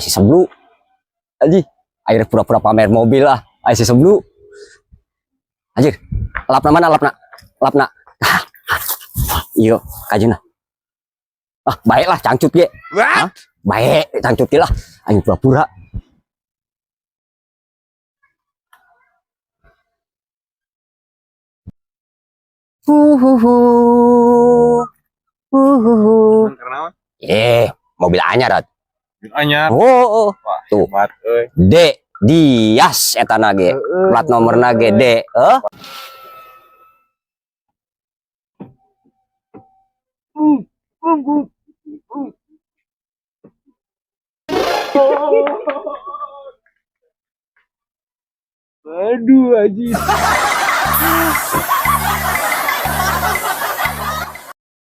Ai si Seblu. Anjing, akhirnya pura-pura pamer mobil lah. Ai si Seblu. Anjir, lapna mana lapna? Lapna. Iya, kajuna. Ah, baiklah cangcut ge. What? Baik, cangcut ge lah. Aing pura-pura. Huhuhu. Huhuhu. Karena Eh, mobil anyar, Rat. anyar. Oh, oh. Wah, Tuh. hebat euy. D Dias eta ge. Plat nomorna ge D. Eh? Aduh, anjing.